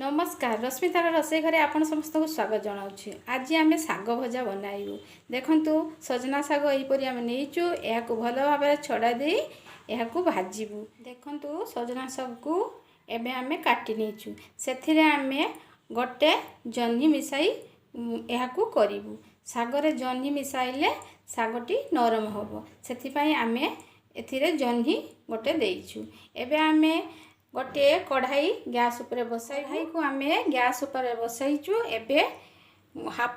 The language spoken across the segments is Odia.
ନମସ୍କାର, ରଶ୍ମିତାର ରୋଷେଇ ଘରେ ଆପଣ ସମସ୍ତଙ୍କୁ ସ୍ୱାଗତ ଜଣାଉଛି। ଆଜି ଆମେ ଶାଗ ଭଜା ବନାଇବୁ। ଦେଖନ୍ତୁ, ସଜନା ଶାଗ ଏହିପରି ଆମେ ନେଇଛୁ। ଏହାକୁ ଭଲ ଭାବରେ ଛଡ଼ା ଦେଇ ଏହାକୁ ଭାଜିବୁ। ଦେଖନ୍ତୁ, ସଜନା ଶାଗକୁ ଏବେ ଆମେ କାଟି ନେଇଛୁ। ସେଥିରେ ଆମେ ଗୋଟେ ଜହ୍ନି ମିଶାଇ ଏହାକୁ କରିବୁ। ଶାଗରେ ଜହ୍ନି ମିଶାଇଲେ ଶାଗଟି ନରମ ହେବ, ସେଥିପାଇଁ ଆମେ ଏଥିରେ ଜହ୍ନି ଗୋଟେ ଦେଇଛୁ। ଏବେ ଆମେ ଗୋଟିଏ କଢ଼ାଇ ଗ୍ୟାସ୍ ଉପରେ ବସାଇ, କଢ଼ାଇକୁ ଆମେ ଗ୍ୟାସ୍ ଉପରେ ବସାଇଛୁ। ଏବେ ହାଫ୍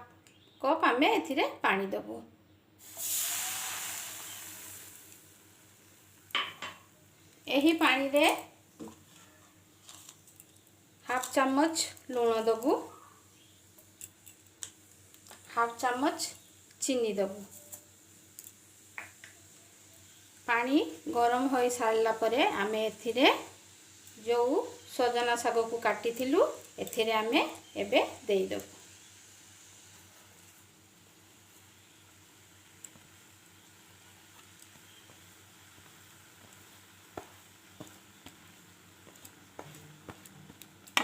କପ୍ ଆମେ ଏଥିରେ ପାଣି ଦେବୁ। ଏହି ପାଣିରେ ହାଫ୍ ଚାମଚ ଲୁଣ ଦେବୁ, ହାଫ୍ ଚାମଚ ଚିନି ଦେବୁ। ପାଣି ଗରମ ହୋଇସାରିଲା ପରେ ଆମେ ଏଥିରେ ଯେଉଁ ସଜନା ଶାଗକୁ କାଟିଥିଲୁ, ଏଥିରେ ଆମେ ଏବେ ଦେଇଦେବୁ।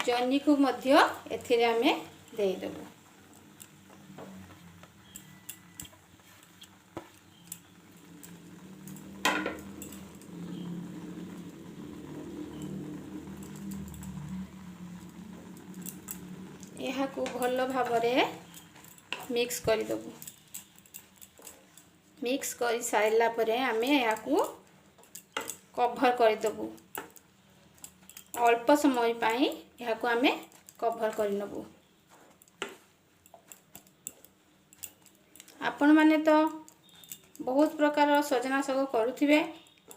ଜହ୍ନିକୁ ମଧ୍ୟ ଏଥିରେ ଆମେ ଦେଇଦେବୁ। ଏହାକୁ ଭଲ ଭାବରେ ମିକ୍ସ କରିଦେବୁ। ମିକ୍ସ କରିସାରିଲା ପରେ ଆମେ ଏହାକୁ କଭର୍ କରିଦେବୁ। ଅଳ୍ପ ସମୟ ପାଇଁ ଏହାକୁ ଆମେ କଭର୍ କରିନେବୁ। ଆପଣମାନେ ତ ବହୁତ ପ୍ରକାର ସଜନା ଶାଗ କରୁଥିବେ,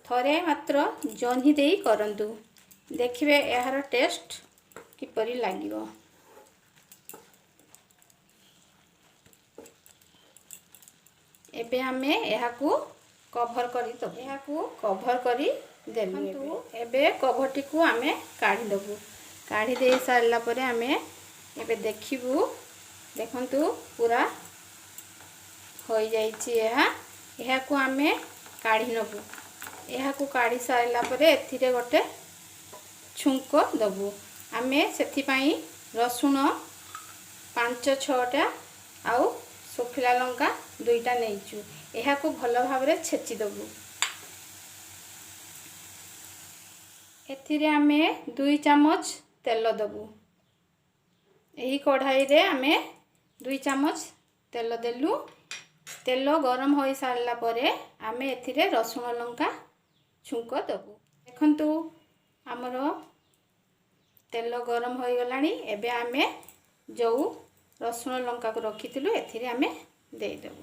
ଥରେ ମାତ୍ର ଜହ୍ନି ଦେଇ କରନ୍ତୁ, ଦେଖିବେ ଏହାର ଟେଷ୍ଟ କିପରି ଲାଗିବ। ଏବେ ଆମେ ଏହାକୁ କଭର୍ କରିଦେବୁ। ଏହାକୁ କଭର୍ କରି ଦେଲୁ। ଏବେ କଭର୍ଟିକୁ ଆମେ କାଢ଼ିଦେବୁ। କାଢ଼ି ଦେଇ ସାରିଲା ପରେ ଆମେ ଏବେ ଦେଖିବୁ। ଦେଖନ୍ତୁ, ପୁରା ହୋଇଯାଇଛି ଏହା। ଏହାକୁ ଆମେ କାଢ଼ି ନେବୁ। ଏହାକୁ କାଢ଼ି ସାରିଲା ପରେ ଏଥିରେ ଗୋଟେ ଛୁଙ୍କ ଦେବୁ ଆମେ। ସେଥିପାଇଁ ରସୁଣ 5-6ଟା ଆଉ ଶୁଖିଲା ଲଙ୍କା 2ଟା ନେଇଛୁ। ଏହାକୁ ଭଲ ଭାବରେ ଛେଚି ଦେବୁ। ଏଥିରେ ଆମେ 2 ଚାମଚ ତେଲ ଦେବୁ। ଏହି କଢ଼ାଇରେ ଆମେ 2 ଚାମଚ ତେଲ ଦେଲୁ। ତେଲ ଗରମ ହୋଇସାରିଲା ପରେ ଆମେ ଏଥିରେ ରସୁଣ ଲଙ୍କା ଛୁଙ୍କ ଦେବୁ। ଦେଖନ୍ତୁ, ଆମର ତେଲ ଗରମ ହୋଇଗଲାଣି। ଏବେ ଆମେ ଯେଉଁ ରସୁଣ ଲଙ୍କାକୁ ରଖିଥିଲୁ, ଏଥିରେ ଆମେ ଦେଇଦେବୁ।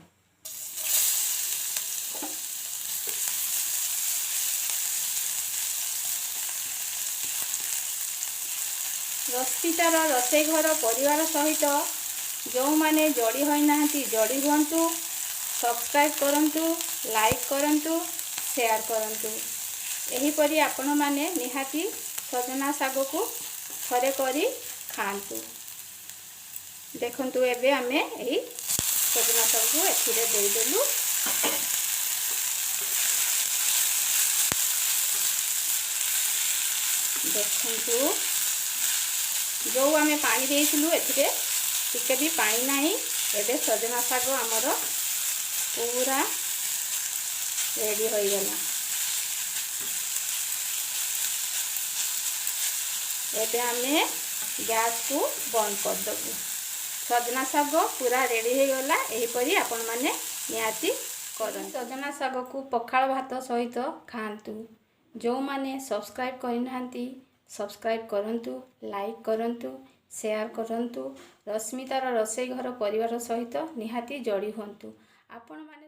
ରଶ୍ମିତାର ରୋଷେଇ ଘର ପରିବାର ସହିତ ଯେଉଁମାନେ ଯୋଡ଼ି ହୋଇନାହାନ୍ତି, ଯୋଡ଼ି ହୁଅନ୍ତୁ। ସବସ୍କ୍ରାଇବ୍ କରନ୍ତୁ, ଲାଇକ୍ କରନ୍ତୁ, ସେୟାର କରନ୍ତୁ। ଏହିପରି ଆପଣମାନେ ନିହାତି ସଜନା ଶାଗକୁ ଥରେ କରି ଖାଆନ୍ତୁ। ଦେଖନ୍ତୁ, ଏବେ ଆମେ ଏହି ସଜନା ଶାଗକୁ ଏଥିରେ ଦେଇଦେଲୁ। ଦେଖନ୍ତୁ, ଯେଉଁ ଆମେ ପାଣି ଦେଇଥିଲୁ, ଏଥିରେ ଟିକେ ବି ପାଣି ନାହିଁ। ଏବେ ସଜନା ଶାଗ ଆମର ପୁରା ରେଡ଼ି ହୋଇଗଲା। ଏବେ ଆମେ ଗ୍ୟାସ୍କୁ ବନ୍ଦ କରିଦେବୁ। ସଜନା ଶାଗ ପୁରା ରେଡ଼ି ହୋଇଗଲା। ଏହିପରି ଆପଣମାନେ ନିହାତି କରନ୍ତୁ। ସଜନା ଶାଗକୁ ପଖାଳ ଭାତ ସହିତ ଖାଆନ୍ତୁ। ଯେଉଁମାନେ ସବସ୍କ୍ରାଇବ୍ କରିନାହାନ୍ତି, ସବସ୍କ୍ରାଇବ୍ କରନ୍ତୁ, ଲାଇକ୍ କରନ୍ତୁ, ସେୟାର କରନ୍ତୁ। ରଶ୍ମିତାର ରୋଷେଇ ଘର ପରିବାର ସହିତ ନିହାତି ଯୋଡ଼ି ହୁଅନ୍ତୁ ଆପଣମାନେ।